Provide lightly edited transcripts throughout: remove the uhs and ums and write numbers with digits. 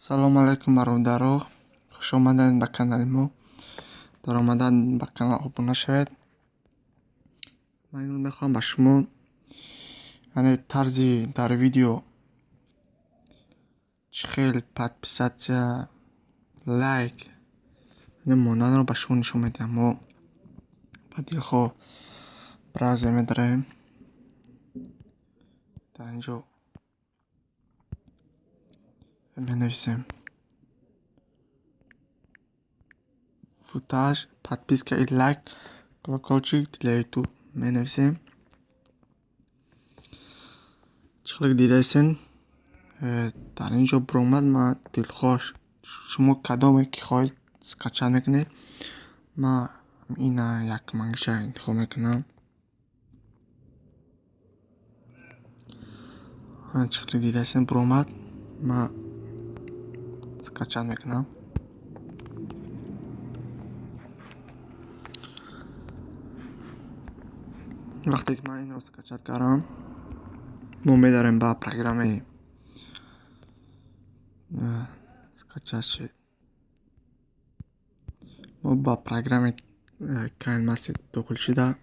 Салому алайкум, бародаро, хуш омадед ба канали мо. Даромадан ба канал обуна шавед. Ман имрӯз мехоҳам ба шумо, яъне тарзи дар видео чӣ хел подписаться, лайк монданро ба шумо нишон медиҳам. Мо ба дилхоҳ браузер медароем. Дар ин ҷо менависем футаж, подписка и лайк, колокольчик для YouTube менависем. Чӣ хеле дидаистен, дар ин ҷо биромад. Ман дилхоҳ, шумо кадоме ки хоҳед, скачать мекунед. Ман ина якмангиша интихоб мекунам. Чӣ хеле дидаистен, биромад. Ман скачать мекунам. Вақте ки ман инро скачать кардам, мо медарем ба программаи скачать шид. Мо ба программаи KineMaster дохил шуда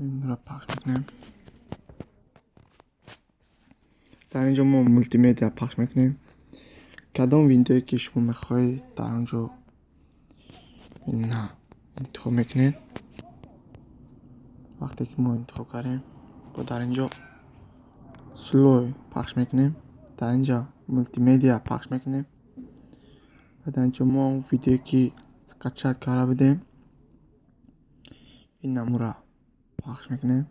инро пахш мекунем. Дар ин ҷо мо мултимедиа пахш мекунем. Кадом видеое ки шумо мехоҳед, дар он ҷо ина интихоб мекунед. Вақте ки мо интихоб кардем, бо дар ин ҷо слой пахш мекунем. Дар ин ҷо мултимедиа пахш мекунем ва дар ин ҷо мо он видеое ки скачать карда будем, ин намура пахш мекунем.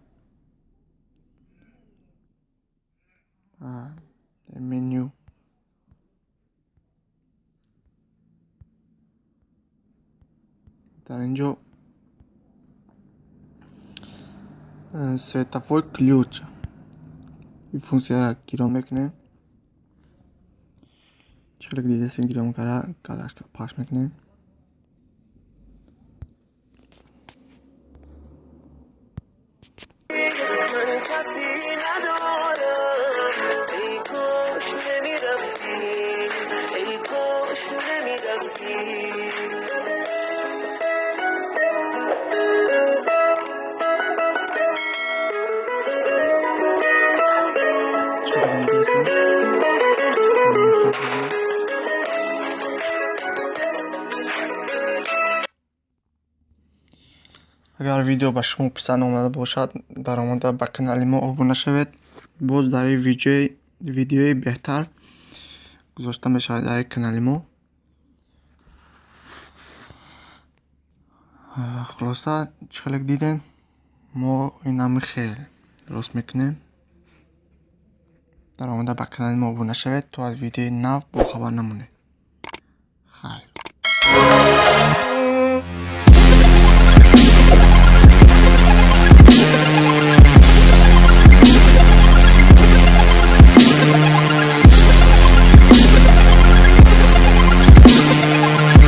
Меню дар ин ҷо световой ключ, ин функсияро гирон мекунем. Чӣ хеле дидастем, гирон карда галочка пахш мекунем. Агар видео ба шумо писанд омада бошад, даромада ба канали мо обуна шавед. Боз дар ин видеои беҳтар гузошта мешавад дар ин канали мо. Хулоса, чӣ хеле дидем, мо инами хел рост мекунем. Даромада ба канали мо обуна шавед, то аз видеои нав бохабар намонед. Хайр.